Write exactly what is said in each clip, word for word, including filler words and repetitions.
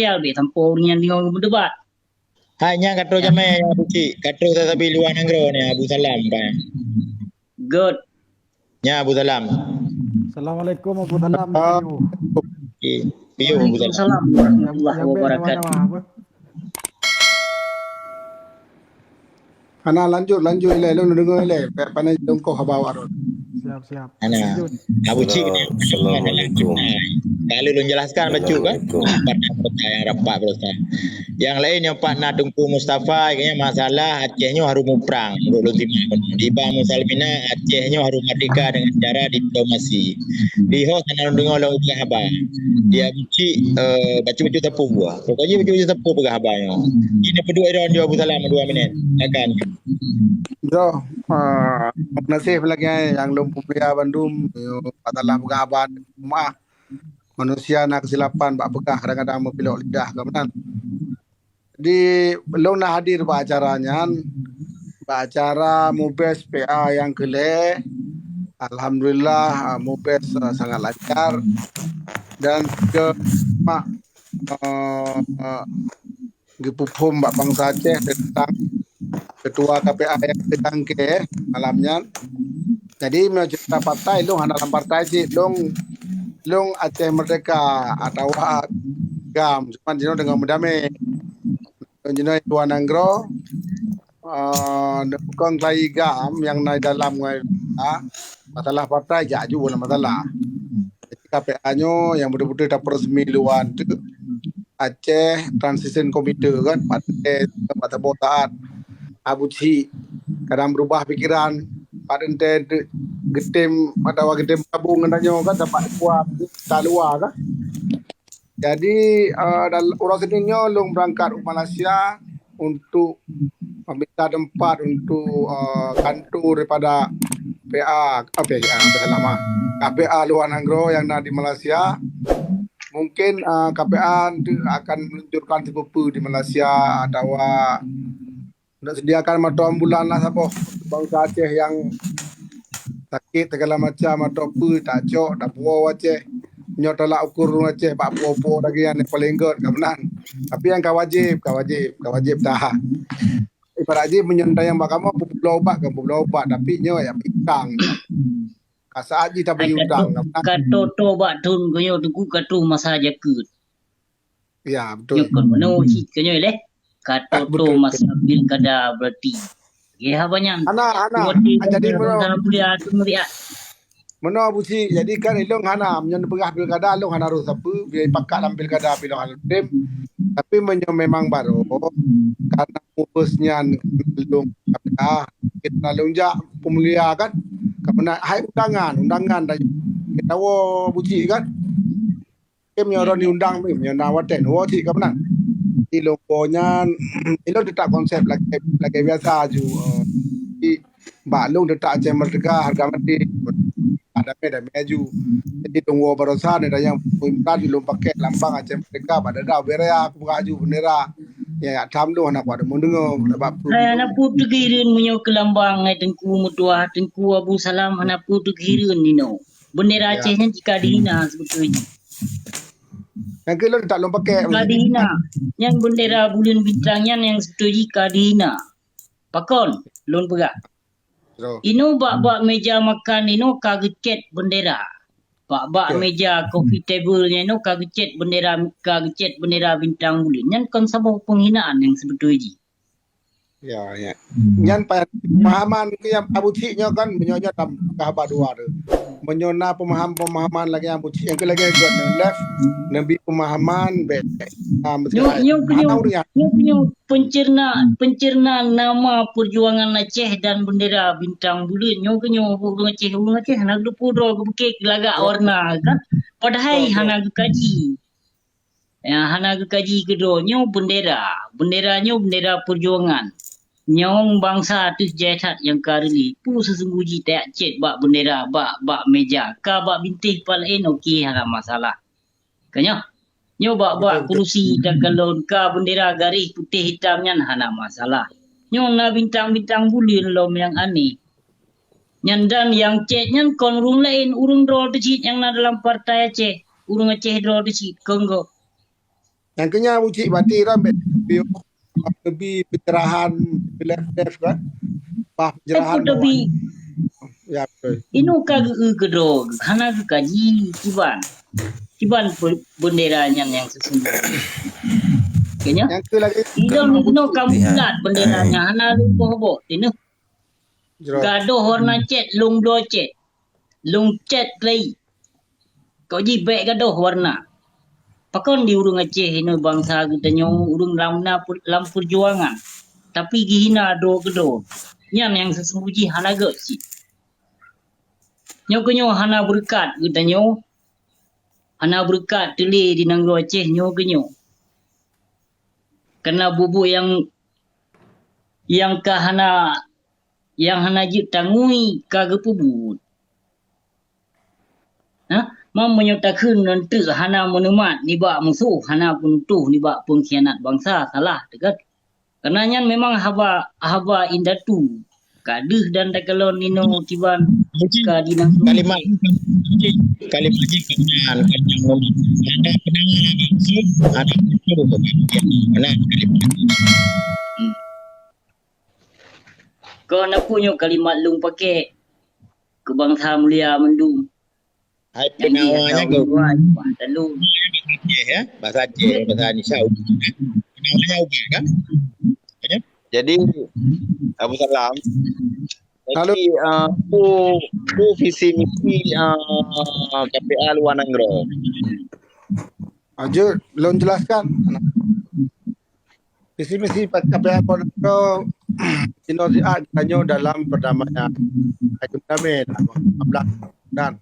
Sial bèk sampoe ureueng nyan deungoe meudebat. Hai nyan ka troh jamé Abu Cik, ka troh sabe luwa nanggroe ni Abu Salam, Bang. Good. Nya Abu Salam. Assalamualaikum Abu Salam. Ah. Okey. Piye Abu Salam? Waalaikumsalam warahmatullahi wabarakatuh. Hana, lanjut, lanjut ilèe, lôn deungö ilèe. Pèk pané lôn koh haba awak rot. Siap, siap. Hana. Lanjut. Abu Cik ni. Assalamualaikum. Kalau lôn jelaskan bacut kan. Assalamualaikum. Pada kota yang rapat berusaha. Yang lain yang pat na Teungku Mustafa, kayaknya masalah Aceh nyoe harus muprang. Menurut lôn simak. Di Bang Musalmina, Aceh nyoe harus merdeka dengan cara diplomasi. Di host hana lôn deungö lôn peugah haba. Dia Cik, eh, bacut-bacut sapeue buah. Pokoknya bacut-bacut sapeue peugah haba nyoe. Ini peuduk Iron jawab salam dua minit. Silakan. Bro, ah, terima kasih lagi nyang lôn peumulia bandum. Yo, masalah peugah haba, maaf. Manusia na kesilapan bak peugah, kadang-kadang meupilok lidah ka meunan. Di lôn na hadir bak acara nyan, bak acara Mubes P A nyang keu lhèe. Alhamdulillah, ah, Mubes, ah, sangat lancar dan juga mak, ah, ah, geupeuphom bak bansa Aceh tentang ketua K P A nyang teutangke malam nyan. Jadi, meunyoe cerita partai, lôn hana lam partai cit. Lôn, lôn Aceh Merdeka atawa GAM. Cuman jinoe deungon meudamé. Lôn jinoe luwa nanggroe, ah, bukon keulayi GAM nyang na dalam ngon, ah, masalah partai, jak aju na masalah. Jadi, K P A nyoe nyang beutôi-beutôi tapeuresmi luwa tu, Aceh Transition Committee kan, bak teuntèe, bak saboh saat Abu Cik kadang berubah pikiran, bak teuntèe geutem atawa geutem gabong ngon tanyoe kan, sapat luwa, tak luwa kan. Jadi, eh, dal-, uroe Senin nyoe lôn beurangkat u Malaysia untuk meminta tempat untuk, eh, kantor daripada P A, eh, P A, salah mah. K P A luwa nanggroe nyang na di Malaysia. Mungkin, eh, K P A nanti akan meluncurkan sipeue-peue di Malaysia atawa nak sediakan mata bulan lah saboh bansa Aceh nyang sakét segala macam atau peue, tacok, tapuwoe Aceh. Nyoe tolak ukur ureueng Aceh bak puwoe-puwoe lagèe nyan paléng gèt ka meunan. Tapi nyang ka wajéb, ka wajéb, ka wajéb tahan. Ibarat jih meunyoe tanyong bak kamoe, peubloe ubat kan peubloe ubat, tapi nyoe ya piutang. Ka saat jih tabri utang. Ka to-, ka to-to bak thon keuh nyoe Teungku, ka to masa jakeuet. Ya, betul. Nyoe kon meunoe cit keuh nyoe leh. Ka to-to masa pilkada berarti. Ya, haba nyan. Ana, ana. Jadi meunoe. Meunoe Abu Cik, jadi kan ilôn hana, meunyoe neupeugah pilkada, lôn hana rôh sapeue, biaya pakat lam pilkada pih lôn hana tem. Tapi meunyoe memang barô, karena Mubes nyan lôn, ah, kita lôn jak peumulia kan, ka meunan hai undangan, undangan dah kita woe Abu Cik kan. Oke, meunyoe droeneuh undang, meunyoe na watèe, woe cit ka meunan. Di lôn po nyan, ilôn teutap konsep lagèe, lagèe biasa aju, eh, di bak lôn teutap Aceh Merdeka, harga mati, damé-damé aju. Jadi, lôn woe baroesa, dan nyang peumeukat lôn pakèk lambang Aceh Merdeka, bak dada ubé raya, aku peugah aju bendera. Ya, ya, tham lôn hana kuat deungoe, sabab Hai, hana peue teugireuen meunyoe keu lambang, hai Teungku meutuah, Teungku Abu Salam, hana peue teugireuen inoe. Bendera Aceh nyan jika dihina sebetulnya. Nyang keu lôn tak lôn pakai. Ka dihina. Nyan bendera buleuen bintang nyan nyang seubeutôi jih ka dihina. Pakon? Lôn peugah. Inoe bak-bak meja makan inoe ka geucet bendera. Bak-bak meja coffee table nyan inoe ka geucet bendera, ka geucet bendera bintang buleuen. Nyan kon saboh penghinaan nyang seubeutôi jih. Ya, ya. Nyan pa-, pemahaman ke nyang Abu Cik nyoe kan, meunyoe nyoe tam ka haba dua tu. Meunyoe na pemahaman-pemahaman lagèe Abu Cik nyang keu lagèe gèt neu left, neubi pemahaman bèk, ah, meusti nyoe, nyoe, nyoe, nyoe pencerna-, pencernaan nama perjuangan Aceh dan bendera bintang buleuen. Nyoe keuh nyoe ureueng Aceh, ureueng Aceh hana geupudro geupike lagak warna kan. Padahai hana geukaji. Ya, hana geukaji keudroe nyoe bendera. Bendera nyoe bendera perjuangan. Nyawöng bansa teuh jai that nyang ka reuli. Peue seusunggoh jih tajak cét bak bendera, bak, bak meja, ka bak bintéh pat laén, oke, hana masalah. Ka nyoe? Nyoe bak, bak kurusi takalon, ka bendera garéh putéh hitam nyan hana masalah. Nyoe na bintang-bintang buleuen lom nyang aneh. Nyan dan nyang cét nyan kon ureuëng laén, ureuëng droe teuh cit nyang na dalam partai Aceh. Ureuëng Aceh droe teuh cit, kon gob. Nyang keu nyan Abu Cik, berarti ram bèk neubi pencerahan lef-lef kan? Bah pencerahan. Aku tapi ya, betul. Inoe ka geu keudroe, hana geukaji kiban. Kiban bendera nyan nyang sesungguhnya. Kayaknya. Nyang keu lagèe inoe kamoe bulat bendera nyan hana leupoh boh. Inoe. Gadôh warna cèt, lôn bloe cèt. Lôn cèt keulayi. Kok jih bèk gadôh warna. Pakon di ureueng Aceh inoe bansa geutanyoe ureueng lam na lam peujuangan, tapi geuhina droe keudroe. Nyan nyang sesungguh jih hana gèt cit. Nyoe keunyoe hana beureukat geutanyoe, hana beureukat teulé di nanggroe Aceh nyoe keunyoe. Karena bubu nyang, nyang ka hana, nyang hana jeuet tangui ka geupeubuet. Ha? Meunyoe takheun ngon teuk hana meuneumat nibak musoh, hana peunutoh nibak peungkhianat bansa, salah teuh kan? Karena nyan memang haba, haba indatu. Ka deuh dan takalon inoe kiban ka dinang. Kalimat, kalimat jih keunan, keunan. Ada pendengar langsung, ada muncul. Nah, kalimat. Hmm. Kon aku nyoe kalimat lôn pakai keu bansa mulia mandum. Hai, peunawanya ke? Bahasa Aceh, ya? Bahasa Aceh, bahasa Indonesia. Peunawanya ubat, kan? Ya? Jadi, Abu Salam, jadi, uh, tu, tu visi misi, uh, K P A luar nanggroe. Aja, lôn jelaskan. Visi misi K P A Polda Metro inoe siat geutanyoe dalam perdamaian. Akhir damai lah, empat belas dan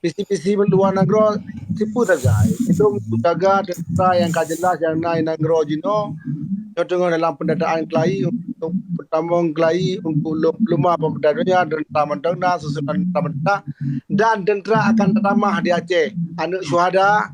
visi misi luar nanggroe sipeue sagai. Itu menjaga tentara yang ka jelas yang na nanggroe jinoe. Nyoe teungoh dalam pendataan kelai untuk peutamong kelai untuk lom peulumah pemerintah dunia dan tentara mantong na susunan tentara mantong dan tentara akan tatamah di Aceh. Aneuk syuhada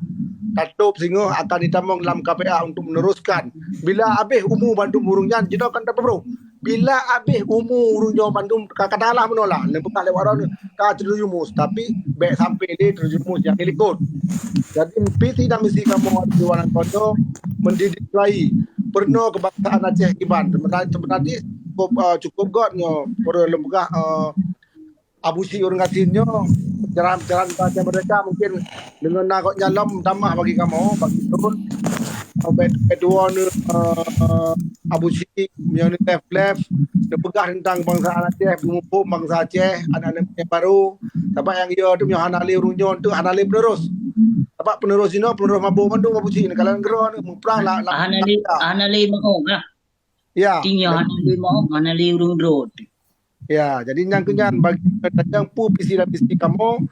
tatôb singoh akan ditamong lam K P A untuk meneruskan. Bila abéh umu bandum ureueng nyan, jinoe kan tapeubrôh. Bila abéh umu ureueng nyoe bandum ka, ka talah meunoe lah, neupeugah lewat droeneuh ka terjerumus, tapi bèk sampai lé terjerumus nyang likot. Jadi visi dan misi kamoe di luar nanggroe mendidik kelai peurunoe kebangsaan Aceh kiban. Sebenarnya, sebenarnya cukup, uh, cukup göt nyoe, peureunoe lôn peugah, uh, Abu Cik ureueng gasien nyoe, pencerahan-pencerahan bahasa merdeka mungkin deungon na gobnyan lom tamah bagi kamoe, bagi lôn. Bèk, bèk tuwoe neuh, eh, Abu Cik, meunyoe neuh lef-lef, neupeugah teuntang bansa Aceh, peumuphom bansa Aceh, aneuk-aneuk Aceh barô. Sabab nyang yo teuh meunyoe hana lé ureueng nyoe teuh hana lé penerus. Sabab penerus inoe, penerus mabök mandum Abu Cik, neukalon keudroe neuh, muprang la-, la-, hana lé, hana lé meu'oh lah. Ya. Tinggai hana lé meu'oh, hana lé ureueng droe. Ya, jadi nyang keu nyan bagi tajang peue visi dan misi kamoe,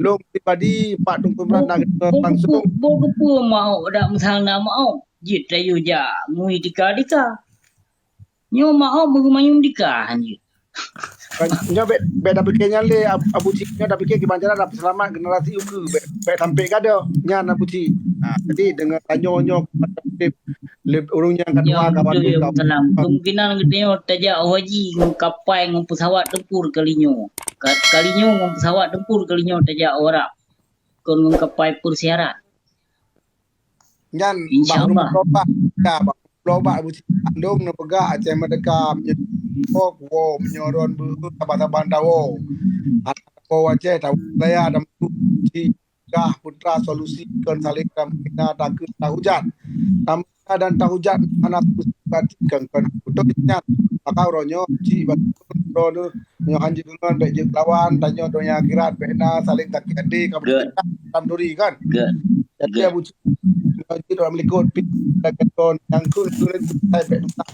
lôn pribadi, Pak Teungku Imran na langsung. Boh keupeue meu'oh dak meusang na meu'oh? Jeuet tayue jak ngui tika-tika. Nyoe meu'oh beugeumanyum tika han jeuet. Nyoe bèk, bèk tapike nyan lé, Ab-, Abu Cik, nyoe tapike kiban cara tapeuseulamat generasi ukeue, bèk, bèk sampai gadôh nyan Abu Cik. Ha, jadi deungon tanyoe nyoe lé ureueng nyang ka tuha kawan lôn. Kemungkinan geutanyoe tajak haji ngon kapai ngon pesawat tempur kali nyoe. Ka-, kali nyoe ngon pesawat tempur kali nyoe tajak u Arab. Kon ngon kapai persiaran. Nyan insya Allah. Bah ureueng peulobak, ya, bah ureueng peulobak Abu Cik mandum neupeugah Aceh Merdeka meunyoe woe, woe, meunyoe droen beuet saban-saban tawoe. Hana tawoe Aceh, tawoe Malaya, dan Cik. Gah putra solusi kon saléng menghina takheun tahujat. Tamuka dan tahujat hana solusi berarti kon, kon beutôi nyan. Maka uroe nyoe cit droeneuh nyoe hanjeuet deungon bèk jeuet lawan, tanyoe donya akhirat bèk na saléng sakét até ka dalam duri kan. Jadi Abu Cik nyoe cit ureueng melikot pi dan keton nyang kun kun bèk na.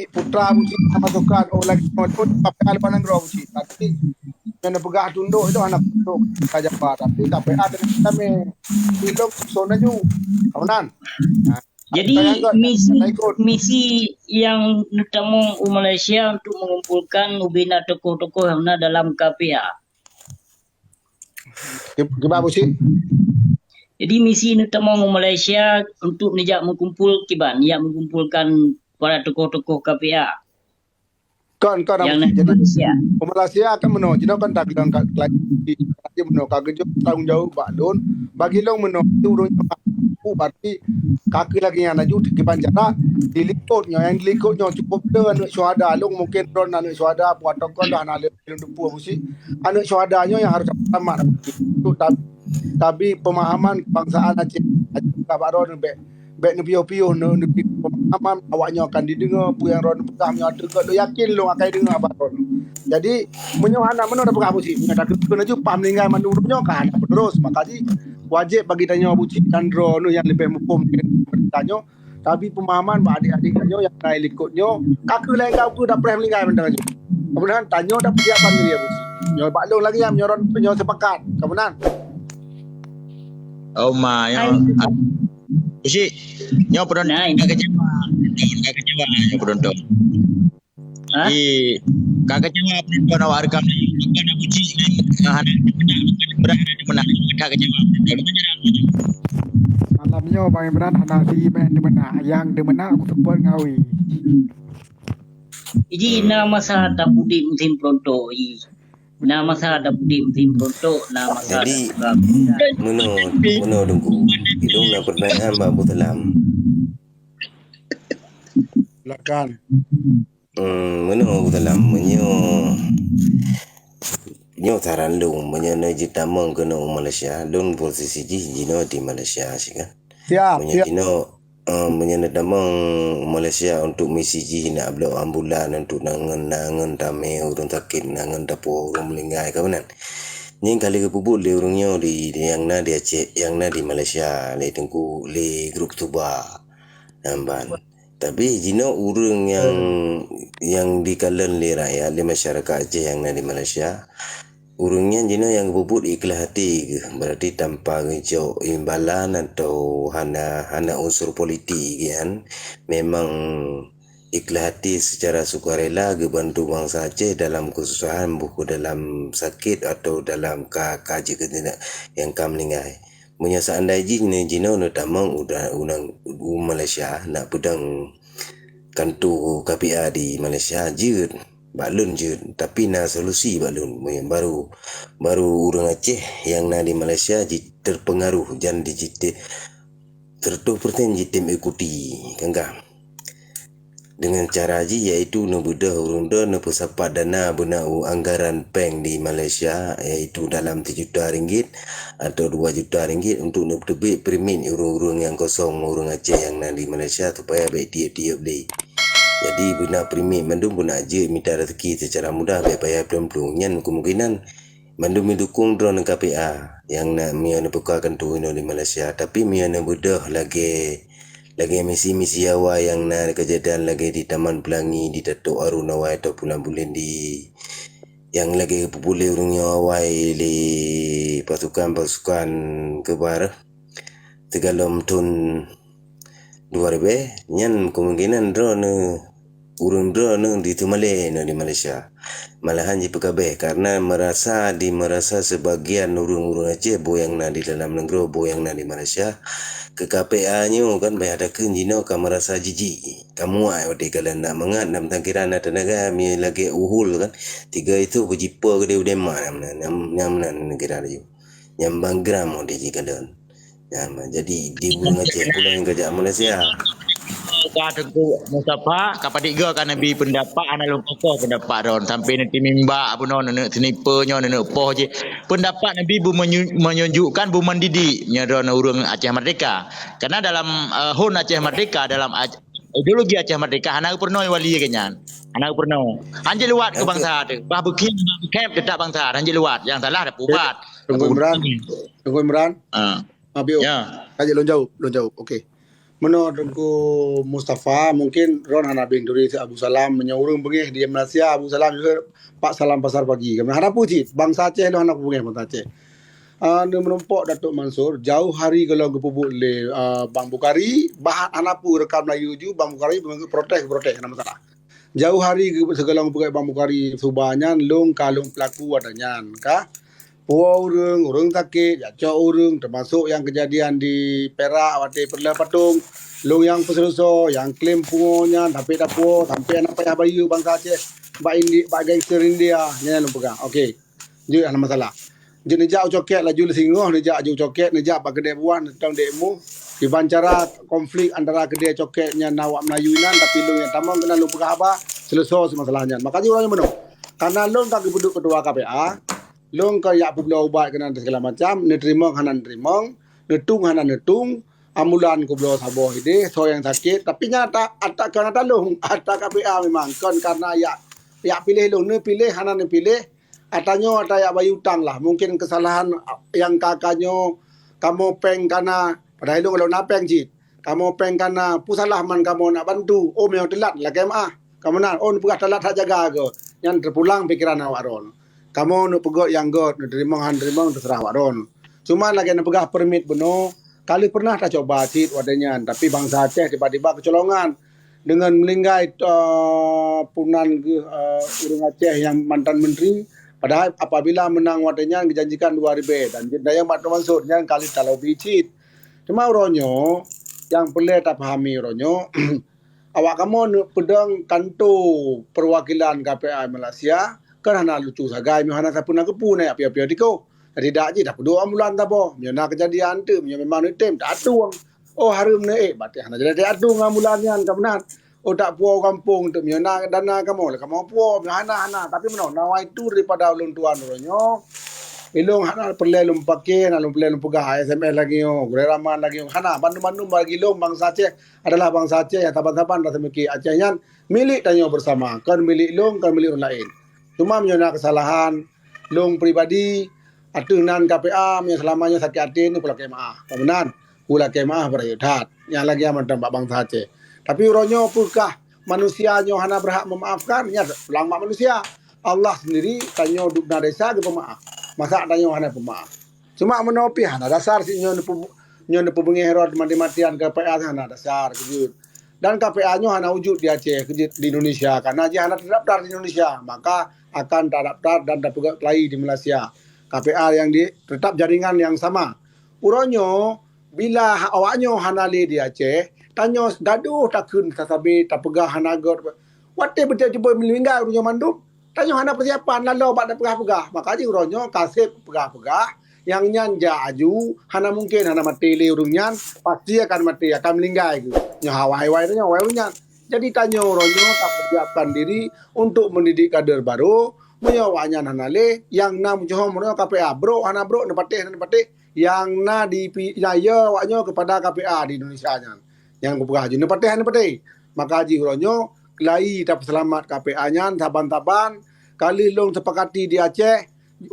Putra Abu Cik sama sukan oh lagi nonton tapi ada pandang Abu Cik. Tapi Nyang neupeugah tundok itu hana tundok ka Jawa, tapi K P A teungoh damé. Ilong son laju. Kawanan. Jadi misi, misi nyang neutamong u Malaysia untuk mengumpulkan ubena tokoh-tokoh nyang na dalam K P A. Kiban Abu Cik? Jadi misi neutamong u Malaysia untuk neujak meukumpul kiban, jak meukumpulkan para tokoh-tokoh K P A. Kon, kon, Abu Syik. Jadi, Malaysia. Malaysia kan meunoe, jinoe kan takleueng ka, ka, ka meunoe, ka geujok tanggung jaweueb bak lôn. Bagi lôn meunoe, ureueng nyoe, berarti ka keuh lagèe nyan laju, kiban cara dilikot nyoe, nyang dilikot nyoe cukup le aneuk syuhada. Lôn mungkin droen aneuk syuhada, buat tokoh dah hana le lôn teupeu Abu Syik. Aneuk syuhada nyoe nyang harôh selamat. Tapi pemahaman kebangsaan Aceh, Aceh ka bak droen bèk Bèk neupiôh-piôh, neu-, neupiôh peumahaman, awaknyoe akan dideungoe peue nyang droeneuh peugah meunyoe ateueh göt. Lôn yakin lôn akan deungoe haba droeneuh. Jadi, meunyoe hana meunoe tapeugah Abu Syik, meunyoe takheun-kheun laju paih meuninggai mandum ureueng nyoe ka hana peuterus. Maka jih, wajéb bagi tanyoe Abu Syik dan droeneuh nyang leubeh muphom daripada tanyoe, tabi peumahaman bak adik-adik tanyoe nyang na likot nyoe, ka keuh laén ka keuh tapreh meuninggai mantong laju. Kemudian, tanyoe tapeusiapkan diri Abu Syik. Nyoe bak lôn lagèe nyan, meunyoe droeneuh nyoe sepakat. Kemudian. Oh, ma, nyoe. Abu Syik, nyoe penonton ka kecewa. Ka kecewa nyoe penonton. Hah? Di, ka kecewa penonton awak Rekam Melayu. Bukan Abu Syik, hana dipeunah, bukan Imran hana dipeunah. Ka kecewa penonton. Malam nyoe Bang Imran hana si Imran dipeunah. Nyang dipeunah aku support ngawi. Iji na masa tapeuudép musim peurontok, iji. Na masa tapeuudép musim peurontok, na masa. Jadi, meunoe, meunoe Teungku. Ilôn na peutanyaan bak Abu Salam. Silakan. Hmm, meunoe Abu Salam, meunyoe, nyoe saran lôn, meunyoe na jitamong keunoe u Malaysia, lôn posisi jih jinoe di Malaysia sih kan. Siap, meunyoe siap. Jinoe, eh, meunyoe na tamong Malaysia untuk misi jih nak bloe ambulan untuk nangon, nangon tamé ureueng sakét, nangon tapuwoe ureueng meuninggai ka meunan. Nyan ka lheueh geupeubuet lé ureueng nyoe di, di nyang na di Aceh, nyang na di Malaysia, lé Teungku, lé grup Tuba. Namban. Tapi jinoe ureueng nyang, nyang dikalon lé rakyat, lé masyarakat Aceh nyang na di Malaysia, ureueng nyan jinoe nyang geupeubuet ikhlaih até geuh, berarti tanpa geujok imbalan atau hana, hana unsur politik geuh nyan, memang ikhlaih até secara sukarela geubantu bansa Aceh dalam keususahan, boh keu dalam sakét atau dalam ka, ka jeuet keu nyang ka meuninggai. Meunyoe seandai jih jinoe neutamong u, u, u Malaysia, nak peudong kanto K P A di Malaysia, jeuet. Bak lôn jeuet, tapi na solusi bak lôn. Baru, baru ureueng Aceh nyang na di Malaysia jiteupeungaruh jan di jite-, seratus persen jitem ikuti, kan ka? Dengan cara jih, yaitu neubeudôh ureueng droe neupeusapat dana beuna u anggaran péng di Malaysia, yaitu dalam sijuta ringgit atau dua juta ringgit untuk neuteubiet permit ureueng-ureueng nyang kosong, ureueng Aceh nyang na di Malaysia, supaya bèk tiep-tiep lé. Jadi, beuna permit mandum beuna jeuet mita rezeki secara mudah, bèk payah plueng-plueng. Nyan kemungkinan mandum jidukung droeneuh K P A nyang na meunyoe neubuka kanto inoe di Malaysia. Tapi meunyoe neubeudôh lagèe, lagèe misi-misi awai nyang na keujadian lagèe di Taman Pelangi, di Dato' Arun awai ataupun lam buleuen di, nyang lagèe geupeubuet lé ureueng nyoe awai lé pasukan-pasukan keubar teugalom thon dua ribèe, nyan kemungkinan droeneuh, ureueng droeneuh diteumèe lé nyoe di Malaysia. Malahan jipeukabeh karena merasa, di merasa sebagian ureueng-ureueng Aceh, boh nyang na di dalam nanggroe, boh nyang na di Malaysia, keu K P A nyoe kan payah takheun jinoe ka merasa jijik, ka muak watèe kalon, nak mangat, nak meutangkira na teunaga, mi lagèe uhul kan, tiga itu beujipo keudeh udeh mak, nyang meunan, nyang meunan neugira laju. Nyang banggram watèe jikalon. Nyan, jadi di ureueng Aceh pulang ka jak Malaysia. Ka Teungku Mustafa, ka padit goe ka neubi peundapat, hana lôn kokoh peundapat droen. Sampai neutimimba bunoe, neuneuk sniper nyoe, neuneuk poh jih. Peundapat neubi beumeunyu-, meununjukkan beumendidik nyoe droen ureueng Aceh Merdeka. Karena dalam, eh, hon Aceh Merdeka, dalam Ac-, ideologi Aceh Merdeka, hana geupeurunoe wali lagèe nyan. Hana geupeurunoe. Hanjeuet luwat keu bangsa teuh. Bah beukhém, bah beukhém, teutap bangsa. Hanjeuet luwat. Nyang salah ada peubat. Teungku Imran. Teungku Imran. Ah. Habib. Ya. Ka jeuet lôn jaweueb, lôn jaweueb. Okey. Meunoe Teungku Mustafa, mungkin droen hana beng turi si Abu Salam, meunyoe ureueng beungèh di Malaysia, Abu Salam juga Pak Salam Pasar Pagi. Hana peue cit, bangsa Aceh lôn hana kubeungèh bangsa Aceh. Ah, neumeurumpok Datuk Mansur, jauh hari gohlom geupeubuet lé, ah, Bang Bukhari, bah hana peue Rekam Melayu ju, Bang Bukhari, protes, protes, hana masalah. Jauh hari geu-, sigohlom geupeugah Bang Bukhari Suba nyan, lôn ka lôn peulaku ata nyan, ka. Puwoe ureueng, ureueng sakét, jak cok ureueng, teumasok nyang keujadian di Perak watèe peureulèe patong. Lôn nyang peuseuleusoe, nyang klaim pungo nyan, tapi tapuo, sampai aneuk payah bayeue bansa Aceh bak Indi-, bak gangster India, nyan lôn peugah. Okey. Jeuet hana masalah. Jeuet neujak u coket laju lé singoh, neujak laju u coket, neujak bak keudè buah, neutong dek mu. Kiban cara konflik antara keudè coket nyan na awak Melayu inan, tapi lôn nyang tamong keunan lôn peugah haba, seuleusoe masalah nyan. Maka jih ureueng nyan meunoe. Karena lôn ka geupeuduek ketua K P A, lôn ka jak peubloe ubat keunan segala macam, neuteurimong hana neuteurimong, neutung hana neutung, ambulan kubloe saboh ideh, soe nyang sakét, tapi nyan ata, ata kon ata lôn, ata K P A memang, kon karena jak, jak piléh lôn, neupiléh hana neupiléh, ata nyoe ata jak bayeue utang lah. Mungkin kesalahan nyang ka, ka nyoe kamoe péng kana, padahai lôn, lôn na péng cit. Kamoe péng kana, peue salah man kamoe nak bantu. Oh, meunyoe teulat, lakèe meu'ah. Ka meunan, oh, neupeugah teulat that jaga goe. Nyan teupulang pikeran awak droen. Kamoe neuk peugöt nyang göt, neuteurimong han teurimong, teuseurah awak droen. Cuma lagèe neupeugah permit bunoe, ka lheueh pernah tacoba cit watèe nyan, tapi bansa Aceh tiba-tiba keucolongan deungon meuninggai, eh, punan geuh, eh, ureueng Aceh nyang mantan menteri, padahai apabila meunang watèe nyan geujanjikan dua ribèe dan jeuet dayang bak Tuan Mansur nyan ka lheueh talobi cit. Cuma uroe nyoe, nyang peureulèe tapahami uroe nyoe, awak kamoe neuk peudong kanto peuwakilan K P A Malaysia, kan hana lucu sagai, meuhana sapeue na keupeue na jak piôh-piôh tikoh. Jadi dak jih tapeuduek ambulan saboh. Meunyoe na keujadian teuk, meunyoe memang neutem, tatueng. Oh, hareuem neuék, batéh hana jadi tatueng ambulan nyan ka meunan. Oh, tak puwoe gampông teuk, meunyoe na dana kamoe, kamoe puwoe, meunyoe hana, hana. Tapi meunoe, na wai tu daripada ulôn tuan uroe nyoe. Ilôn hana peureulèe lôn paké, hana lôn peureulèe lôn peugah S M S lagèe nyoe, gurèe raman lagèe nyoe. Hana, bandum-bandum bagi lôn bansa Aceh adalah bansa Aceh nyang saban-saban rasa meuki Aceh nyan milék tanyoe bersama. Kon milék lôn, kon milék ureueng laén. Cuma meunyoe na keusalahan lôn pribadi ateueh nan K P A, meunyoe seulama nyoe sakét até, neupulakèe meu'ah. Ka meunan, pulakèe meu'ah beurayeuk that. Nyang lagèe nyan mantong bak bansa Aceh. Tapi uroe nyoe peukah manusia nyoe hana berhak memaafkan? Nyan pulang bak manusia. Allah sendiri, tanyoe duek na desya geupeumeu'ah. Masa tanyoe hana peumeu'ah? Cuma meunoe pih hana dasar si nyoe neupeu-, nyoe neupeubeungèh rot mati-matian K P A hana dasar keujeuet. Dan K P A nyoe hana wujud di Aceh keujeuet di Indonesia, karena jih hana terdaftar di Indonesia, maka akan terdaftar dan tapeugöt keulayi di Malaysia. K P A yang di, tetap jaringan yang sama. Uroe nyoe, bila ha-, awak nyoe hana lé di Aceh, tanyoe gadoh takheun sasabe tapeugah hana göt. Watèe beutôi jeuet meuninggai ureueng nyoe mandum, tanyoe hana peusiapan laloe bak tapeugah-peugah. Maka jih uroe nyoe ka sép peugah-peugah, nyang nyan jak aju, hana mungken hana maté lé ureueng nyan, pasti akan maté, akan meuninggai geuh. Nyoe hawai-hawai tanyoe, hawai ureueng nyan. Jadi tanyoe uroe nyoe tapeusiapkan diri untuk mendidik kader baru. Meunyoe awak nyan hana lé, nyang na meuceuhom uroe nyoe K P A, brok hana brok, neupatéh hana neupatéh, nyang na di pi-, ya, ya awak nyoe keupada K P A di Indonesia nyan. Nyang kupeugah jih, neupatéh hana neupatéh. Maka jih uroe nyoe, keulayi tapeuseulamat K P A nyan saban-saban, ka lheueh lôn seupakati di Aceh,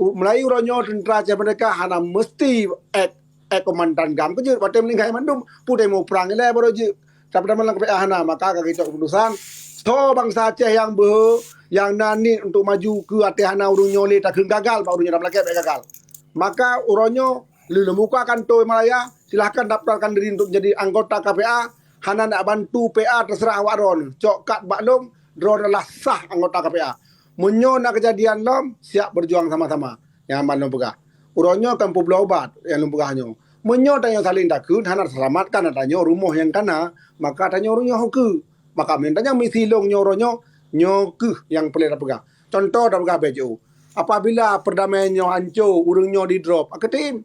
u-, meulayu uroe nyoe teuntra Aceh Merdeka hana meusti ek, ek komandan GAM keujeuet, watèe meuninggai mandum, putèe muprang ilèe baru jeuet. Tapi dalam K P A hana, maka ka geucok keuputusan, soe bansa Aceh nyang beuhe, nyang na niet untuk maju keu até hana ureueng nyoe lé takheun gagal, bak ureueng nyoe na meulakèe bèk gagal. Maka uroe nyoe, lheueh lôn buka kanto Malaya, silahkan daftarkan diri untuk menjadi anggota K P A, hana nak bantu P A, terserah awak droeneuh. Cok kad bak lôn, droeneuh adalah sah anggota K P A. Meunyoe na keujadian lom, siap berjuang sama-sama. Nyang ban lôn peugah. Uroe nyoe kan peubloe ubat nyang lôn peugah nyoe. Meunyoe tanyoe saléng takheun, hana seulamatkan tanyoe rumoh nyang kana, maka tanyoe ureueng nyoe ho keue. Maka meunan tanyoe misi lôn nyoe uroe nyoe, nyoe keuh nyang peureulèe tapeugah. Contoh tapeugah bèk jiôh. Apabila perdamaian nyoe hanco, ureueng nyoe didrop, akeudeh,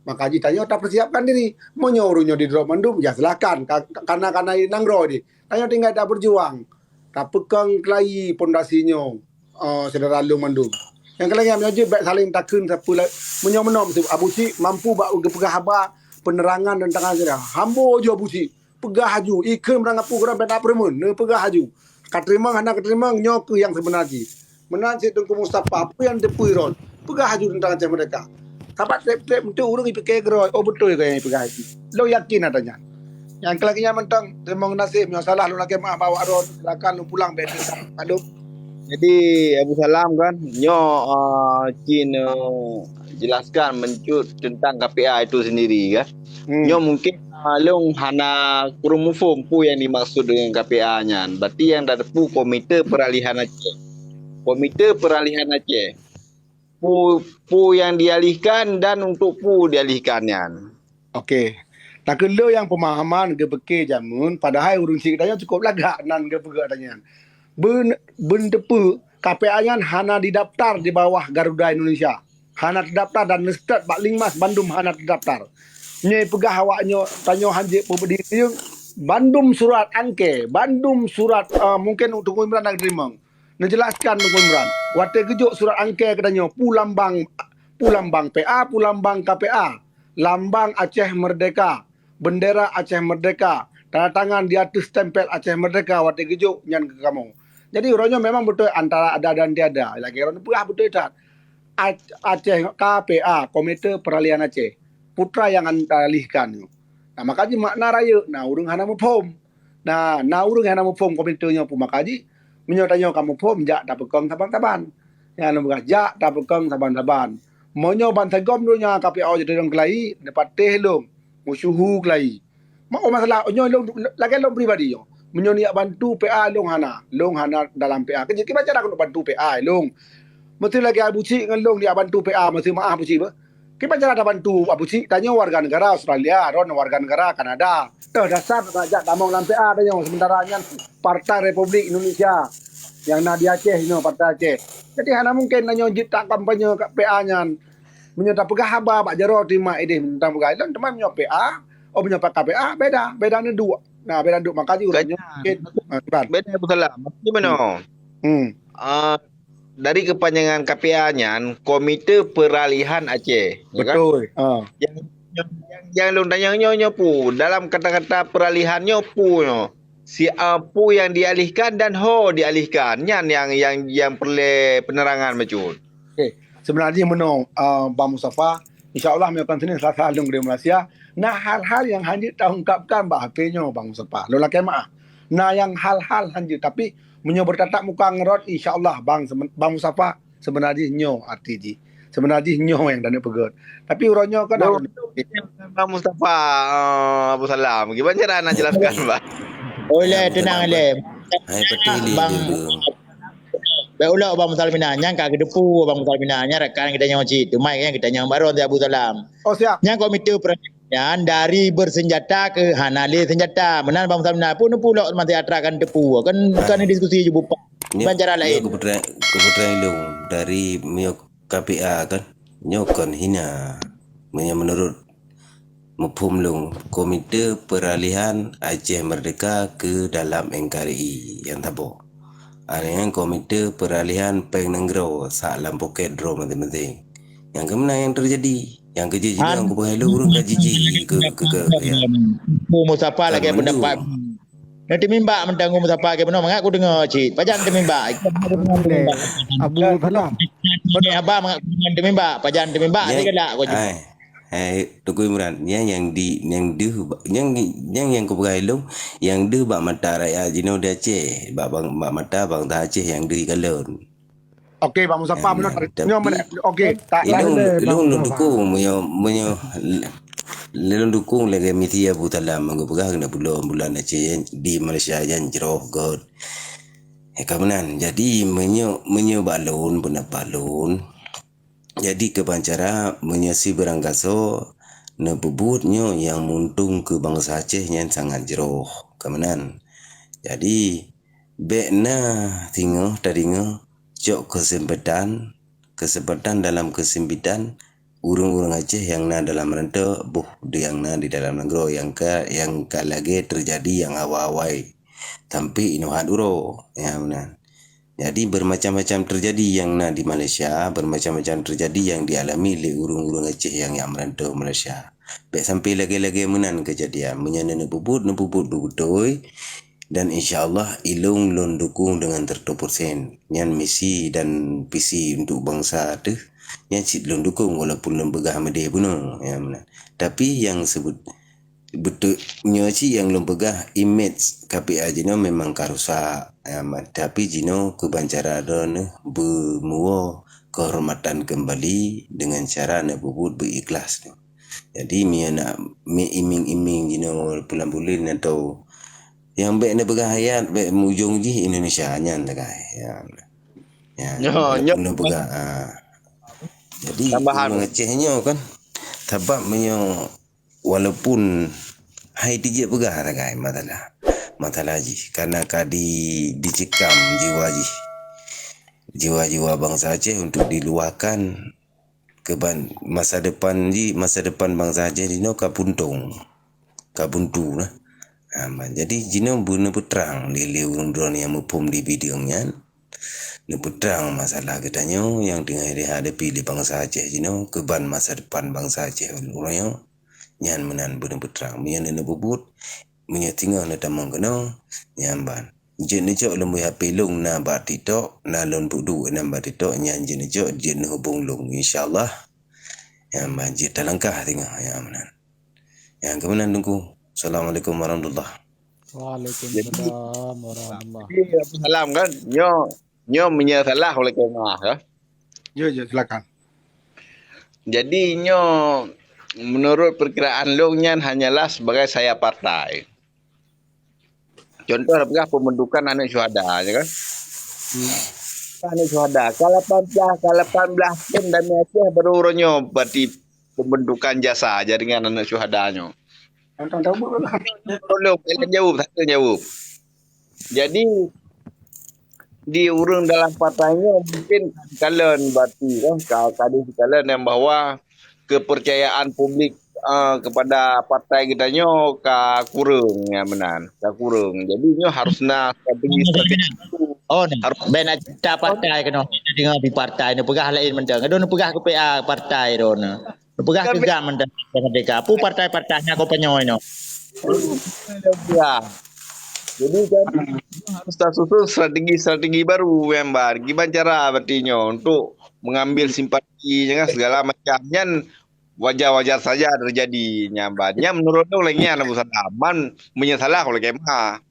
maka jih tanyoe tapeusiapkan diri. Meunyoe ureueng nyoe didrop mandum, ya silahkan. Ka-, ka-, kana-kana nanggroe deh. Tanyoe tinggai taberjuang. Tapeukong keulayi pondasi nyoe, eh, syedara lôn mandum. Nyang keu lagèe nyan, meunyoe jeuet bèk saléng takheun sapeue la-, meunyoe meunoe Abu Syik mampu bak geupeugah haba peunerangan teuntang akhira. Hambo ju Abu Syik. Peugah aju, ikheun meurangkapeue keudroe bèk na peureumeun, neupeugah aju. Ka teurimong hana ka teurimong, nyoe keuh nyang seubeuna jih. Meunan cit Teungku Mustafa, peue nyang teupeue droen, peugah aju teuntang Aceh Merdeka. Sabat trép-trép meunteuk ureueng jipike keudroe, oh beutôi keuh nyang jipeugah jih. Lôn yakin ata nyan. Nyang keu lagèe nyan mantong, teurimong gaséh, meunyoe salah lôn lakèe meu'ah bak awak droen, silakan lôn pulang bèk teurimong. Maklum. Jadi Abu Salam kan, nyoe, ah, cit, eh, jelaskan mencut tentang K P A itu sendiri kan. Hmm. Nyoe mungkin, ah, lôn hana kureueng muphom peue nyang dimaksud dengan K P A nyan. Berarti nyang tateupeue Komite Peralihan Aceh. Komite Peralihan Aceh. Peue, peue nyang dialihkan dan untuk peue dialihkan nyan. Okey. Takheun le nyang peumahaman geupeuke jameun, padahai ureuëng syiek tanyoe cukup lagak nan geupeugah tanyoe. Beun, beun teupeu, K P A nyan hana didaftar di bawah Garuda Indonesia. Hana terdaftar dan neustet bak Lingmas bandum hana terdaftar. Nyoe peugah awak nyoe, tanyoe hanjeuet peubeudieng, bandum surat angke, bandum surat, uh, mungkin Teungku Imran dah teurimong. Neujelaskan Teungku Imran. Watée geujok surat angke keu tanyoe, pu lambang, pu lambang P A, pu lambang K P A. Lambang Aceh Merdeka. Bendera Aceh Merdeka, tanda tangan di ateueh stempel Aceh Merdeka watée geujok nyan keu kamoe. Jadi, uroe nyoe memang beutôi antara ada dan tiada. Lagée droeneuh peugah beutôi that. Ac-, Aceh K P A, Komite Peralihan Aceh. Putra nyang alihkan nyoe. Nah, maka jih makna rayeuk, nah, ureuëng hana muphom. Nah, na ureuëng nyang hana muphom komite nyoe peue maka jih. Meunyoe tanyoe ka muphom, jak tapeukong saban-saban. Nyang lôn peugah, jak tapeukong saban-saban. Meunyoe ban sigom donya K P A jiteurimong keulayi, neupatéh lôn, meusyuhu keulayi. Mak, oh, masalah nyoe lôn, lagée lôn pribadi nyoe. Meunyoe neujak bantu P A lôn hana, lôn hana dalam P A. Keu jih kiban cara keuneuk bantu P A lôn. Meusti lagée Abu Cik ngon lôn neujak bantu P A, meusti meu'ah Abu Cik beuh. Kiban cara tabantu Abu Cik, tanyoe warga negara Australia, droeneuh warga negara Kanada. Teuh dasar tajak tamong lam P A tanyoe, sementara nyan Partai Republik Indonesia nyang na di Aceh inoe, Partai Aceh. Jadi hana mungken tanyoe jeuet takampanye P A nyan. Meunyoe tapeugah haba bak jaroe teuma ideh teuntang peugah ilon, teuma meunyoe P A, oh meunyoe pakai P A, beda, beda neuduek. Nah, beda duek maka jih ureuëng nyoe mungkin. Ah, kiban. Beda Abu Salam. Maksudnya mana? Hmm. Ah, dari kepanjangan K P A nyan, Komite Peralihan Aceh, ya kan? Betul. Ah. Yang, yang, yang, yang lôn tanya nyoe, nyoe pu, dalam kata-kata peralihan nyoe pu nyoe, si, ah, pu yang dialihkan dan ho dialihkan. Nyan yang, yang, yang perlu penerangan bacut. Okey, sebenarnya meunoe, ah, Bang Mustafa, insya Allah meunyoe kon sini selasa lôn di Malaysia, na hal-hal yang hanjeuet taungkapkan bak H P nyoe Bang Mustafa. Lôn lakée maah. Na yang hal-hal hanjeuet, tapi meunyoe bertatap muka ngon droe, insya Allah Bang, Bang Mustafa, sebenarnya nyoe arti jih. Sebenarnya nyoe yang taneuk peugét. Tapi uroe nyoe kan Bang Mustafa, ah, Abu Salam. Kiban cara nak jelaskan, Bang? Oleh, tenang, Lem. Hai, betul, Bang. Baik ulok Bang Musalmina. Nyan ka geuteupeue Bang Musalmina. Nyan rakan kita nyoe cit. Teuma nyan kita nyang baron di Abu Salam. Oh, siap. Nyan komite peralihan dari bersenjata ke hana lé senjata. Meunan Bang Musalmina pun neupulok mati atra kan teupeu. Kan, kan diskusi je bupa. Ban cara lain. Keputusan, keputusan ilung dari meunyoe K P A kan. Nyoe kon hina. Meunyoe menurut muphom lôn, Komite Peralihan Aceh Merdeka ke dalam N K R I nyang saboh. Artinya Komite Peralihan Péng Nanggroe sak lam poket droe maséng-maséng. Nyang keumeunang nyang teujadi. Nyang keujeuet jinoe nyang kupeugah lôn ureuëng ka jiji ke, ke, ke, ke, Mustafa lagée pendapat. Nanti mimbak mentang Mustafa ke beuna mangat ku dengar cit. Pajan teumimbak. Abu Salam. Haba mangat ku teumimbak. Pajan teumimbak. Dia galak ku cit. Hai, Teungku Imran, nyan nyang di, nyang deuh ba-, nyang, nyang, nyang kupeugah ilong, nyang deuh bak mata rakyat jinoe di Aceh, bak bang, bak mata bangsa Aceh nyang deuh ikalon. Okey, Bang Mustafa, meunan. Nyoe meunan. Okey, tak ilong, ilong lôn dukung, meunyoe, meunyoe, ilong dukung lagée misi Abu Salam, meupeugah keuneuk bulan, bulan Aceh di Malaysia nyan jroh göt. Eh, ka meunan. Jadi, meunyoe, meunyoe bak lôn, pendapat lôn, Jadi, keuban cara meunyoe sibeurang gasoe neupeubuet nyoe nyang meuuntông keu bansa Aceh nyan sangat jroh, ka meunan. Jadi, bék na singoh tadeungoe cok keuseumpatan, keuseumpatan dalam keuseumpatan ureuëng-ureuëng Aceh nyang na dalam rantô boh nyang na di dalam nanggroe nyang ka, nyang ka lagée teujadi nyang awai-awai sampoe inoe hat uroe, nyang meunan. Jadi, bermacam-macam terjadi nyang na di Malaysia, bermacam-macam terjadi nyang dialami lé ureuëng-ureuëng Aceh nyang, nyang merantau Malaysia. Bék sampoe lagée-lagée meunan keujadian. Meunyoe neupeubuet, neupeubuet beutôi, dan insya Allah ilong lôn dukung dengan seratus persen. Nyan misi dan visi untuk bansa teuh, nyan cit lôn dukung walaupun lôn peugah meudeh bunoe, nyang meunan. Tapi nyang sebut Beutôi, nyoe cit nyang lôn peugah, imej K P A jinoe memang ka rusak, ya, ma-, tapi jinoe keuban cara droeneuh beumuwoe keuhormatan keumbali deungon cara neupeubuet beu ikhlas. Jadi, meunyoe nak mi-, iming-iming jinoe pulan buleuen atau nyang bék neupeugah ayat, bék meujông jih Indonesia nyan sagai. Ya. Ya, nyoe, nyoe lôn peugah, ah. Jadi, tambahan. Ureuëng Aceh nyoe kan, sabab meunyoe walaupun hai tijeuet peugah sagai masalah, masalah jih, karena ka di, dicekam jiwa jih, jiwa-jiwa bangsa Aceh untuk diluahkan keuban masa depan jih, masa depan bangsa Aceh jinoe ka puntong, ka buntu lah. Ha, jadi jinoe beuneuh peutrang lé, lé ureuëng droeneuh nyang muphom di bideueng nyan. Neupeutrang masalah geutanyoe nyang teungoh jihadapi lé bansa Aceh jinoe keuban masa depan bansa Aceh uroe nyoe, nyan meunan beuneuh peutrang. Meunyoe neuneuk peubuet, meunyoe singoh neutamong keunoe, nyan ban. Jeuet neucok lôn bri H P lôn na bak TikTok, na lôn peuduek nan bak TikTok, nyan jeuet neucok, jeuet neuhubong lôn. Insya Allah, nyan ban jeuet talangkah singoh, nyan meunan. Nyan keuh meunan Teungku. Assalamualaikum warahmatullah. Waalaikumsalam warahmatullah. Jadi, Abu Salam kan, nyoe nyoe meunyoe salah uleh kemah ya. Ya, ya, silakan. Jadi nyoe menurut perkiraan lôn nyan hanyalah sebagai sayap partai. Contoh peugah pembentukan aneuk syuhada ya kan. Aneuk syuhada, ka lapan belas, ka lapan belas tahun damé Aceh baru uroe nyoe berarti pembentukan jasa jaringan aneuk syuhada nyoe. Tolong kalian jawab, satu jawab. Jadi di ureuëng dalam partai nyoe mungkin kalon berarti kan ka kadang kalon yang bahwa kepercayaan publik uh, kepada partai kita nyoe ka kurang ya meunan, ka kurang. Jadi nyoe harus na strategi-strategi. Oh, ni. Harus ben cita partai kena dengar di partai ni peugah lain mentang. Aduh ni peugah ke P A partai tu ni. Peugah ke gam mentang merdeka. Apa partai-partai nak kau penyoi no? Ya. Jadi kan harus tersusun strategi-strategi baru member. Gimana cara berarti nyoe untuk mengambil simpati dengan segala macam nyan wajar-wajar saja terjadi nyambat. Nya menurut tu lagi Abu Salam. Man menyesalah oleh kemah.